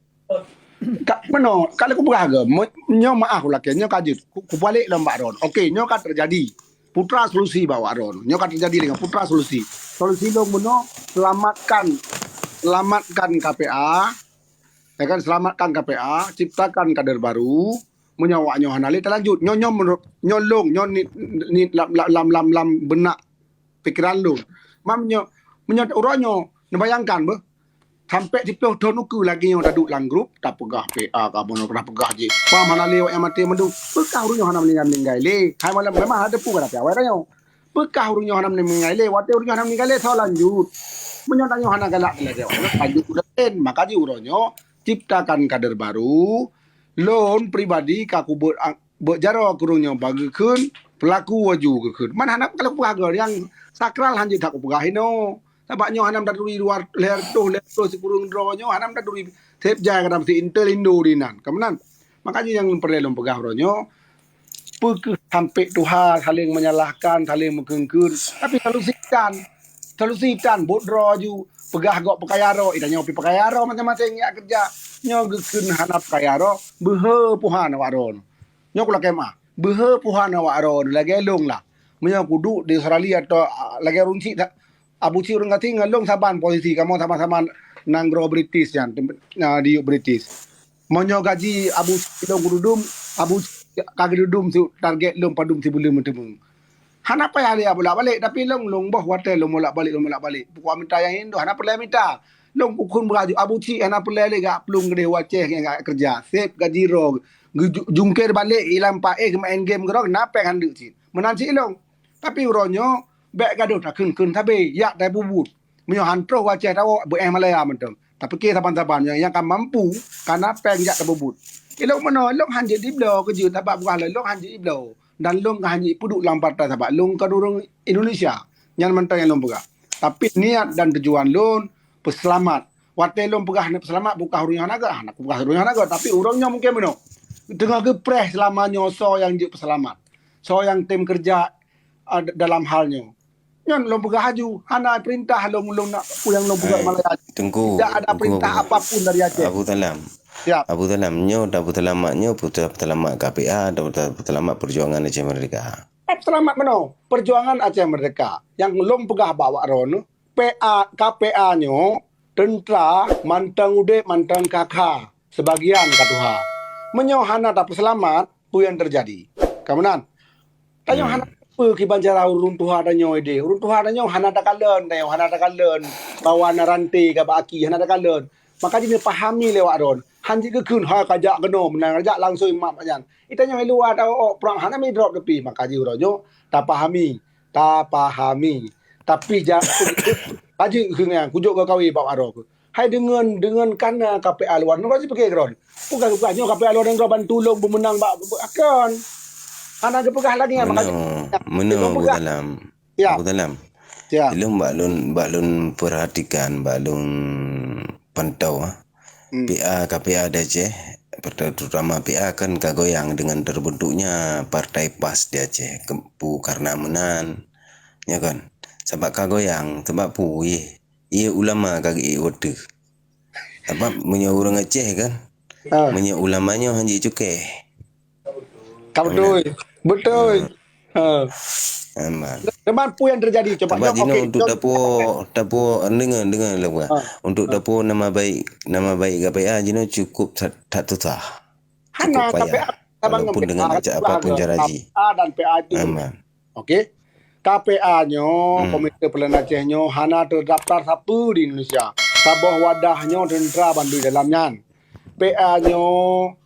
Ka, mano, kalau aku peugah ke, nyoe maaf ulakén, nyoe ka jeuet, ku, ku balik lom bak ron. Okey, nyoe ka terjadi. Putra solusi bak wak ron. Nyoe ka terjadi dengan putra solusi. Solusi lom mano, selamatkan, selamatkan K P A, ya kan, selamatkan K P A, ciptakan kader baru. Meunyoe awak nyoe hana lé talanjut. Nyoe nyoe menurut nyoe long nyoe ni, ni lam lam lam lam benak pikiran lôn. Mam nyoe meunyoe uroe nyoe neubayangkan beuh. Sampai siplôh thon ukeue lagèe nyoe taduek lam grup, tapeugah P A ka bunoe pernah peugah jih. Pam hana lé awak nyang maté mandum. Peukah ureueng nyoe hana meuninggai-meuninggai lé. Hai malam memang ada peue ka tapi awai tanyoe. Peukah ureueng nyoe hana meuninggai lé. Watèe ureueng nyoe hana meuninggai lé, soe lanjut. Meunyoe tanyoe hana galak lagèe awak nyoe, lanjut laén. Maka jih uroe nyoe ciptakan kader baru. Lôn pribadi ka kubeuet beuet jaroe keu ureueng nyoe bak geukheun, peulaku waju geukheun. Man hana kalau peugah goe nyang sakral hanjeuet that kupeugah inoe. Sabab nyoe hana meutaduri luar lhèe reutôh, lhèe reutôh sikureueng droe nyoe hana meutaduri sép jai kadang meusti intel indo dinan. Ka meunan. Maka jih nyang peureulèe lôn peugah uroe nyoe, peu kheueh sampoe tuha saléng menyalahkan, saléng meukheun-kheun. Tapi solusi tan. Solusi tan, buet droe aju. Peugah gob peukaya droe, ita nyoe pi peukaya droe maséng-maséng jak keureuja. Nyoe geukheun hana peukaya droe, beuhe puhan awak droe. Nyoe kulakèe meuah. Beuhe puhan awak droe lagèe lôn lah. Meunyoe kuduek di Australia atau lagèe ureueng chik, Abu Chik ureueng gasien ngon lôn saban posisi, kamoe sama-sama nanggroe British nyan, di British. Meunyoe gaji Abu Chik lôn geududum, Abu Chik ka geududum target lôn padum sibuleuen meuteumèe. Hana payah lé bolak-balik, tapi lôn lôn boh watèe lôn bolak-balik, lôn bolak-balik. Pukon mita nyang indoh hana peureulèe mita. Lôn kukheun beuraju Abu Chik hana peureulèe lé gak plueng keudéh u Aceh ngon gak keureuja. Sép gaji droe. Jungkir balek ilang paéh main game keudroe na péng handeuk cit. Meunan cit ilong. Tapi uroe nyoe bèk gadoh takheun-kheun sabe, yak tapeubuet. Meunyoe han troh u Aceh tawök beuéh Malaya mantong. Tapike saban-saban nyang nyang ka mampu kana péng jak tapeubuet. Ilong meunoe, ilong han jeuet dibloe keujeuet sabab bukan lôn ilong han jeuet dibloe. Dan lôn ka han jeuet peuduek lam partai sabab lôn kon ureueng Indonesia. Nyan mantong nyang lôn peugah. Tapi niat dan tujuan lôn peuseulamat. Watèe lôn peugah hana peuseulamat, bukah ureueng nyoe hana gèt, hana peugah ureueng nyoe hana gèt, tapi ureueng nyoe mungken meunoe. Teungoh geupreh seulama nyoe soe nyang jeuet peuseulamat. Soe nyang tem keureuja uh, dalam hal nyoe. Nyan lôn peugah aju, hana peurintah lôn lôn nak peue nyang lôn peugah Malaya. Teungku, Tidak ada perintah apapun dari Aceh. Abu Salam. Siap. Abu Salam, nyoe tapeuseulamat nyoe, tapeuseulamat K P A, tapeuseulamat Perjuangan Aceh Merdeka. Seulamat meunoe, Perjuangan Aceh Merdeka. Nyang lôn peugah bak awak droe, P A, K P A nyoe, teuntra mantong udép mantong ka kha, sebagian ka tuha. Meunyoe hana tapeuseulamat, peue nyang teujadi? Ka meunan. Tanyoe hana Peue kiban cara ureuëng tuha tanyoe ideh? Ureuëng tuha tanyoe hana takalon, tanyoe hana takalon bahwa na ranté ka bak aki, hana takalon. Maka jineupahami lé awak droen. Han jikeukeuen, "Hai kajak keunoe, meunan kajak langsung mat nyan." Itanyoe i luwa ta-ôk prang hana midrop teupih, maka jih uroe nyoe tapahami, tapahami. Tapi ja-, laju keu nyan, kujok geukawi bak waroe keuh. Hai deungon, deungon kana K P A luwa nanggroe jipike keudroe. Peugah, peugah nyoe K P A luwa nanggroe bantu lôn beumeunang bak, bak akon. Hana geupeugah lagée nyan, maka Meunoe, meunoe Abu Dalam. Ya. Abu Dalam. Ya. Ilong bak lôn, bak lôn perhatikan, bak lôn pantau, ah. Hmm. P A, K P A di Aceh, terutama P A kan ka goyang dengan terbentuknya partai PAS di Aceh. Ke-, pu karena meunan, ya kan? Sabab ka goyang, sabab pu, yeh, yeh ulama ka geuék wateuh. Sabab meunyoe ureuëng Aceh kan, Ah. meunyoe ulama nyoe hanjeuet cukai. Ka beutôi. Beutôi. Ha. Aman. Teuma peue nyang teujadi? Cuba Teuma jawab. Jinoe Okey, untuk jawab. Dapur, dapur, dengar, dengar lah, Bang. Ha. Untuk dapur nama baik, nama baik K P A jinoe cukup that, that susah. Hana. Cukup payah. K P A, abang Walaupun dengan cara apa pun cara ji. A dan P A itu. Aman. Okey. K P A nyoe, Hmm. Komite Peureulèe Aceh nyoe hana terdaftar sapeue di Indonesia. Saboh wadah nyoe teuntera bandum dalam nyan. P A nyoe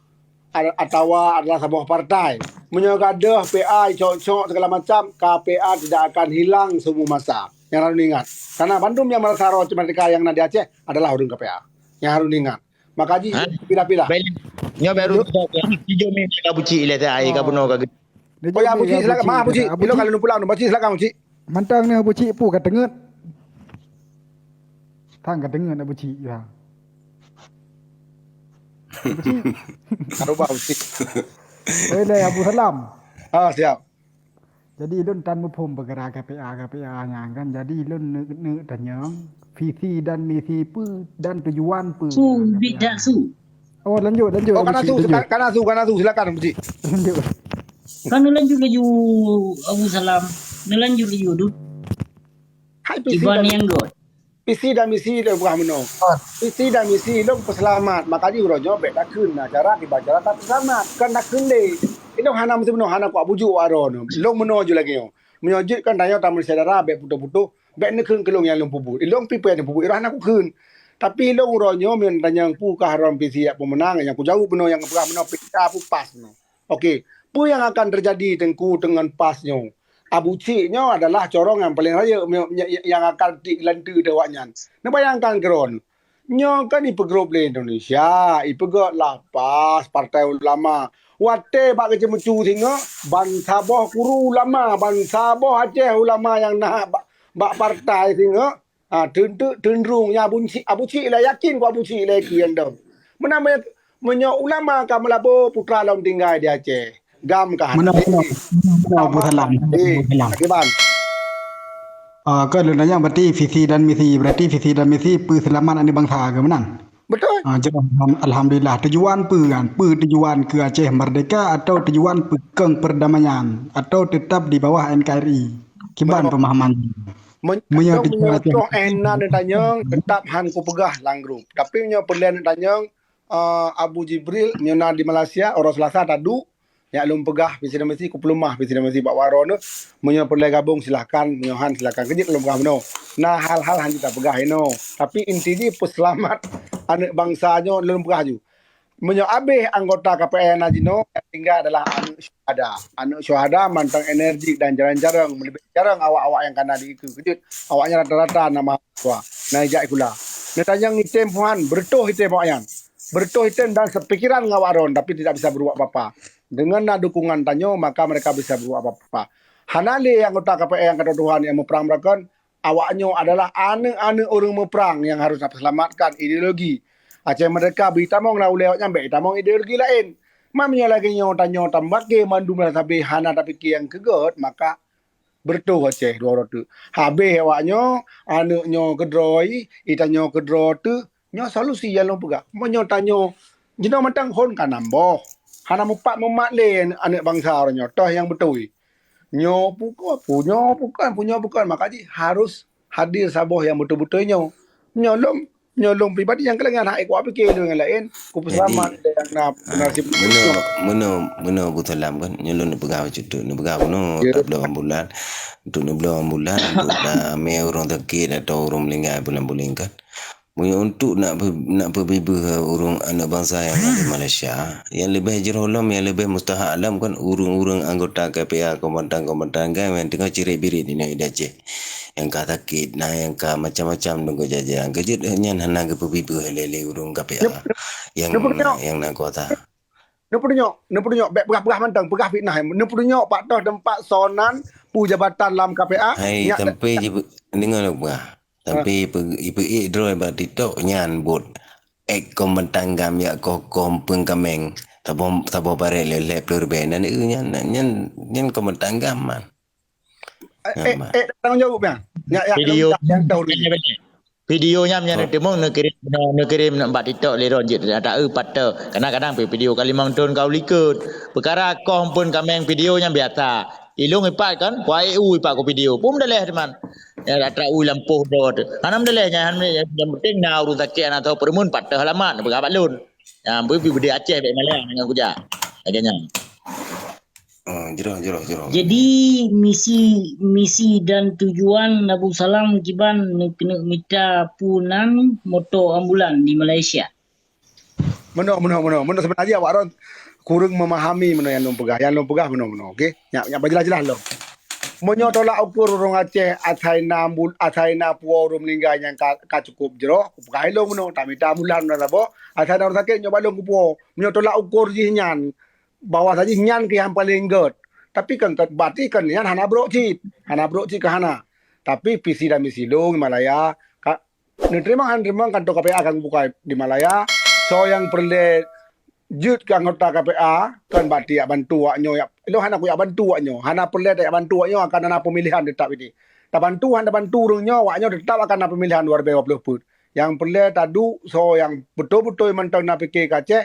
a-, atawa adalah saboh partai. Meunyoe gadôh P A cok-cok segala macam, K P A tidak akan hilang seumur masa. Nyang harus diingat. Karena bandum nyang merasa roh merdeka nyang na di Aceh adalah ureuëng K P A. Nyang harus diingat. Maka jih, Ha? Pindah-pindah. Baik, nyoe baru kita tujuh minit ka bucik ilée teuh, ai ka bunoe ka geude. Oh, ya, Abu Cik, silakan. Maaf, Abu Cik. Ilong ka lôn pulang, Abu Cik, silakan, Abu Cik. Mantong ni Abu Cik, pu ka teungeut. Tang ka teungeut Abu Cik, ya. Abu Cik. Ka rubah, Abu Cik. Oi, lé Abu Salam. Ah, siap. Jadi, lôn tan muphom peukara K P A, K P A nyan kan. Jadi, lôn neuk, neuk tanyong, visi dan misi peue dan tujuan peue Su, K P A. Bidak su. Oh, lanjut, lanjut, Oh, Abu Cik, lanjut. Ka na su, ka na su, silakan, Abu Cik. Lanjut. Kan lanjut laju, Abu Salam. Lanjut laju, Dut. Hai, visi Cuba dan niang got. Visi dan misi lôn peugah meunoe. Ah. Visi dan misi lôn peuseulamat. Maka jih uroe nyoe bèk takheun na cara kiban cara tapeuseulamat. Kon takheun lé. Ilôn hana meusti meunoe, hana kuat bujuk waroe nyoe. Lôn meunoe ju lagèe nyoe. Meunyoe jeuet kan tanyoe ta manusia dara bèk putôh-putôh, bèk neukheun keu lôn nyang lôn peubuet. Ilôn pih peue nyang lôn peubuet, ilôn hana kukheun. Tapi ilôn uroe nyoe meunyoe tanyong peue kah ron visi jak peumeunang, nyang kujaweub meunoe nyang kupeugah meunoe pih ka peue pas meunoe. Okey, peue nyang akan teujadi Teungku deungon pas nyoe? Abu Cik nyoe adalah corong nyang paleng rayeuk nyo-, nyo-, nyang akan tiek lanteu di awaknyan. Neubayangkan keudroe, nyoe kan ipeugrôp lé Indonesia, ipeugöt lah pas Partai Ulama. Watèe bak keuceumeucu singoh, ban saboh kuru ulama, ban saboh Aceh ulama nyang na bak, bak partai singoh, Ha, teuntu, teundrung nyan Abu Cik, Abu Cik ilèe yakin keu Abu Cik ilèe keu nyang dong. Meunan meunyoe, meunyoe ulama ka meulabo putra lom tinggai di Aceh. Gam ka hana. Meunan, meunan, meunan, Abu Salam. Eh, Abu Salam. Akiban. Ah, kan lôn tanyong berarti visi dan misi. Berarti visi dan misi peuseulamat aneuk bansa ke meunan? Betul. Ah, jadi, alham-, alhamdulillah. Tujuan peue kan? Peue tujuan keu Aceh merdeka atau tujuan peue keu perdamaian atau tetap di bawah N K R I? Kiban pemahaman? Men-, Meunyoe meunyoe tujuan Aceh. Contoh eh na neutanyong, tetap han kupeugah lam grup. Tapi meunyoe peureulèe neutanyong, eh, Abu Jibril, meunyoe na di Malaysia, uroe Selasa taduek, nyak lôn peugah visi dan misi, kupeuleumah visi dan misi bak waroe nyoe. Meunyoe peureulèe gabong, silahkan. Meunyoe han, silahkan. Keujeuet lôn peugah meunoe. Na hal-hal han jeuet tapeugah inoe. Tapi inti jih peuseulamat aneuk bansa nyoe lôn peugah ju. Meunyoe abéh anggota K P A nyang na jinoe, nyang tinggai adalah aneuk syuhada. Aneuk syuhada mantong energi dan jarang-jarang, meulebih jarang awak-awak nyang ka na di keue keujeuet. Awaknyan rata-rata na mahasiswa, na ijak sikula. Neutanyong item puhan, beureutoh item awaknyan. Beureutoh item dan sepikiran ngon awak droen, tapi tidak bisa berbuat apa-apa. Dengan na dukungan tanyoe, maka mereka bisa berbuat apa-apa. Hana lé anggota K P A nyang ka tuha-tuha nyang muprang beurakon, awaknyoe adalah aneuk-aneuk ureueng muprang nyang harôh tapeuseulamatkan ideologi. Aceh Merdeka beu itamong na ulèe awaknyan, bèk itamong ideologi laén. Man meunyoe lagèe nyoe tanyoe tameupaké mandum lam sabé hana tapike nyang keu gèt, maka beureutoh Aceh dua uroe teuk. Habéh awaknyoe, aneuk nyoe keudroe, itanyoe keudroe teuk, nyoe solusi nyang lôn peugah. Meunyoe tanyoe jinoe mantong hon ka nam boh, hana mupat mumat lé aneuk bansa uroe nyoe, toh nyang beutôi. Nyoe bukon, punyoe bukon, punyoe bukon. Maka jih harôh hadir saboh nyang beutôi-beutôi nyoe. Nyoe lôn, Nyoe lôn pribadi nyang keulengan hak kupiké lôn nyang laén. Kupeuseulamat nyang na nasib. Meunoe, meunoe, meunoe Abu Salam kan, nyoe lôn neupeugah bacut tu, neupeugah bunoe tabloe ambulan, untuk neubloe ambulan, untuk na mé ureuëng sakét atau ureuëng meuninggai bulan-bulan kan. Meunyoe untuk nak pe-, nak peubibeuh ureuëng aneuk bansa nyang na di Malaysia, nyang leubeh jroh lom, nyang leubeh mustahak lom kan ureuëng-ureuëng anggota K P A, kombatan-kombatan GAM nyang teungoh cirek-birek di Aceh. Nyang ka sakét, na nyang ka macam-macam deungon jajan. Keujeuet nyan hana geupeubibeuh lé, lé ureuëng K P A nyang na kuasa. Neupeudunyok, neupeudunyok, bék peugah-peugah mantong, peugah fitnah. Neupeudunyok pak toh teumpat sonan peue jabatan lam K P A. Hai, sampai deungoe lôn peugah. Tapi ipe-, ipeuék droe bak TikTok nyan buet ek kombatan GAM yak koh-koh peungkameng saboh, saboh barek lhèe-lhèe ploh ribèe nan, nyan, nyan, nyan kombatan GAM man. Eh, eh, tanggung jawab nyan. Nyak, nyak, video nyak, nyak, nyak, nyak, video nyan nyan neuteumeung neukirim, neukirim bak TikTok lé droe jeuet ata eu pat teu. Kadang-kadang pih video ka limong thon ka u likot. Peukara koh peungkameng video nyan biasa. Ilong ipat kan, kuai u ipat ku video. Pun meudaléh teman. Ya, atra u lampôh droe tu. Hana meudaléh nyan, yang penting na ureuëng sakét hana tho peureumeun pat teu halaman peugah bak lôn. Ya, beu beu Aceh bék malèe ngon kujak. Lagèe nyan. Oh, jroh, jroh, jroh. Jadi, misi, misi dan tujuan Abu Salam kiban keuneuk mita punan moto ambulan di Malaysia. Meunoe, meunoe, meunoe. Meunoe seubeuna jih awak droe kureueng memahami meunoe nyang lôn peugah. Nyang lôn peugah meunoe, meunoe. Okey? Nyak, nyak beujeulaih-jeulaih lom. Meunyoe tolak ukur ureuëng Aceh asai na ambul-, asai na puwoe ureuëng meuninggai nyang ka, ka cukup jroh, kupeugah ilong meunoe, tamita ambulan meunan saboh, asai na ureuëng sakét nyoe bak lôn kupuwoe. Meunyoe tolak ukur jih nyan, bahwa saja nyan keuh nyang paleng gét. Tapi kan, kan berarti kan nyan hana brok cit. Hana brok cit keuh hana. Tapi visi dan misi lôn Malaya, ka, neuteurimong hana teurimong kantor K P A akan buka di Malaya. Soe nyang peureulèe jeuet keu anggota K P A, kan berarti jak bantu awak nyoe, jak, ilong hana kuyak bantu awak nyoe. Hana peureulèe tajak bantu awak nyoe akan hana peumilihan teutap ini. Tabantu hana tabantu ureuëng nyoe, awak nyoe teutap akan na peumilihan dua ribèe dua ploh peuet. Nyang peureulèe taduek soe nyang beutôi-beutôi mantong na pike keu Aceh,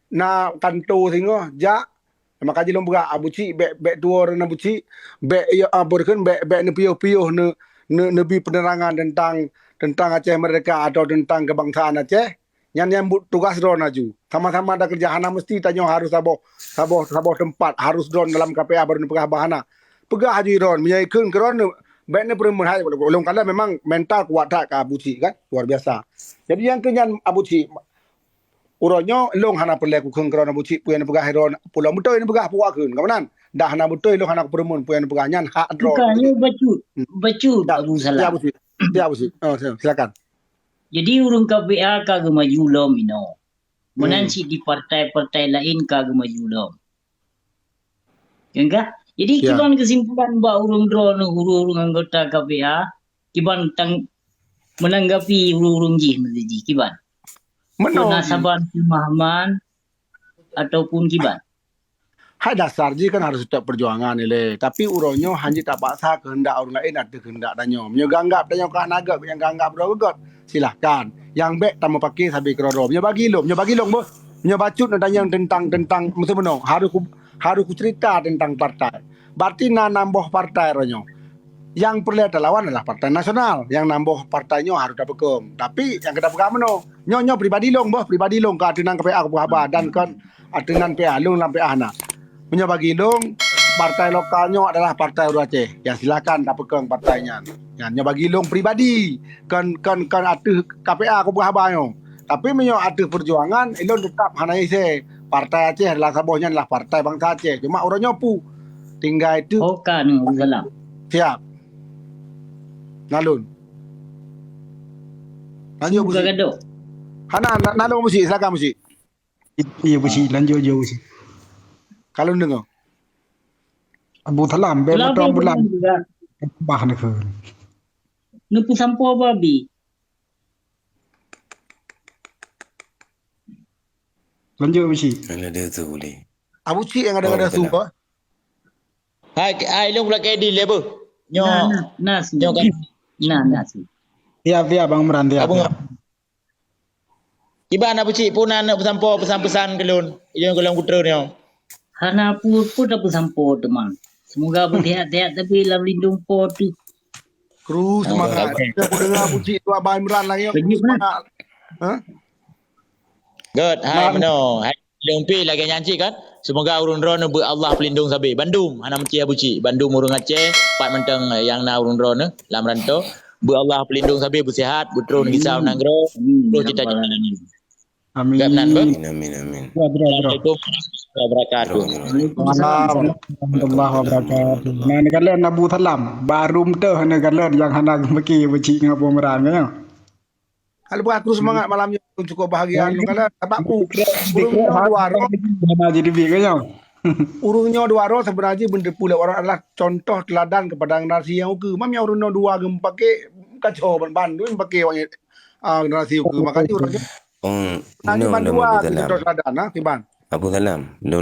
na kanto singoh jak. Maka jih lôn peugah, Abu Cik, bék, bék tuwoe ureuëng Abu Cik, bék, ya, apa kheun, bék, bék neupiôh-piôh neu-, neu-, neubi peunerangan teuntang, teuntang Aceh Merdeka atau teuntang keubangsaan Aceh. Nyan nyang buet tugaih droe laju. Sama-sama takeureuja, hana meusti tanyoe harôh saboh, saboh, saboh teumpat, harôh droe dalam K P A baru neupeugah bah hana. Peugah aju droe, meunyoe ikheun keu droe, bék neupeureumeun hai, ulôn kalon memang mental kuat that keu Abu Cik kan, luar biasa. Jadi nyang keu nyan Abu Cik, uroe nyoe lôn hana peureulèe kukheun keu droe Abu Cik peue nyang neupeugah droe, pulo beutôi neupeugah puak kheun, ka meunan. Dah hana beutôi lôn hana kupeureumeun peue nyang neupeugah nyan hak droe. Bukan, nyoe bacut, bacut, ya, Abu Salam. Ya, Abu Cik. Ya, Abu Cik. Oh, silakan. Jadi ureuëng K P A ka geumaju lom inoe. Meunan cit di partai-partai laén ka geumaju lom. Kan kah? Jadi kiban keusimpulan bak ureuëng droeneuh, ureuëng-ureuëng anggota K P A, kiban tang menanggapi ureuëng-ureuëng jih meunan jih kiban. Meunoe jih. Peue na saban peumahaman ataupun kiban? Hai dasar jih kan harôh seutôt peujuangan ilèe. Tapi uroe nyoe hana jeuet tapaksa keuheundak ureuëng laén ateueh keuheundak tanyoe. Meunyoe geuanggab tanyoe ka hana gét, nyang geuanggab droe gét, silahkan. Nyang bék tameupaké sabe keudroe-droe. Meunyoe bagi lôn, meunyoe bagi lôn beuh. Meunyoe bacut neutanyong teuntang, teuntang meuteumeunoe, harôh ku, harôh kuceurita teuntang partai. Berarti na nam boh partai uroe nyoe. Nyang peureulèe talawan adalah Partai Nasional. Nyang nam boh partai nyoe harôh tapeukong. Tapi nyang ka tapeugah meunoe, nyoe, nyoe pribadi lôn beuh, pribadi lôn ka ateueh nan K P A kupeugah haba dan kon ateueh nan P A, lôn lam P A na. Meunyoe bagi lôn, partai lokal nyoe adalah partai ureuëng Aceh. Ya silakan tapeukong partai nyan. Nyan nyoe bagi lôn pribadi, kon, kon, kon ateueh K P A kupeugah haba nyoe. Tapi meunyoe ateueh peujuangan, ilôn teutap hana isé. Partai Aceh adalah saboh nyan adalah partai bansa Aceh. Cuma uroe nyoe peue tinggai teuk. Oh, ka nyoe, Abu Salam. Siap. Na lôn. Lanjut, Abu Cik. Hana, na, na lôn, Abu Cik. Silakan, Abu Cik. Iya, Abu Cik. Lanjut je, Abu Cik. Ka lôn deungoe. Abu Salam, bék moto ambulan. Bah ni ke. Neupeusampoe babi. Lanjut, Abu Cik. Ada tu boleh. Abu Cik nyang ada-ada su, Pak. Hai, hai, lôn pula K D lé beuh. Nyoe. Na, na, na su. Nyoe kan. Na, na su. Siap, siap, Bang Imran, siap, siap. Kiban Abu Cik pun aneuk peusampoe peusan-peusan keu lôn. Ilôn keu lôn kutreun nyoe. Hana peue-peue tapeusampoe teuma. Semoga beuseuhat-seuhat tapi lam lindong Po teuh. Kru semangat. Kita pun dengar Abu Cik tu Abah Imran lagi. Kru semangat. Ha? Good. Hai meno. Hai Lumpi lagèe nyan cit kan. Semoga ureueng droeneuh beu Allah pelindung sabe. Bandum hana meucih Abu Cik. Bandum ureueng Aceh, pat mantong nyang na ureueng droeneuh lam rantau. Beu Allah pelindung sabe, beusihat, beutron gisa nanggroe. Terus cita-cita. Amin. Amin, amin, amin. Assalamualaikum warahmatullahi wabarakatuh. Waalaikumsalam warahmatullahi wabarakatuh. Nah, neukalon Abu Salam. Baru meutoh neukalon nyang hana geumeuki Abu Cik ngon Abu Imran, kan? Kalau buat aku semangat malam ni cukup bahagia. Kalau sabab ureueng nyoe dua roh. Hana jadi bik, kan? Ureueng nyoe dua roh sebenarnya beuneuteupeu lé ureueng adalah contoh teladan kepada generasi nyang ukeue. Mam nyang ureueng nyoe dua geumeupaké kacau ban-ban tu meupaké wangi, ah, generasi ukeue. Makanya ureueng nyoe Nanti bandua kita contoh teladan, ha, Kiban. Abu Salam, lôn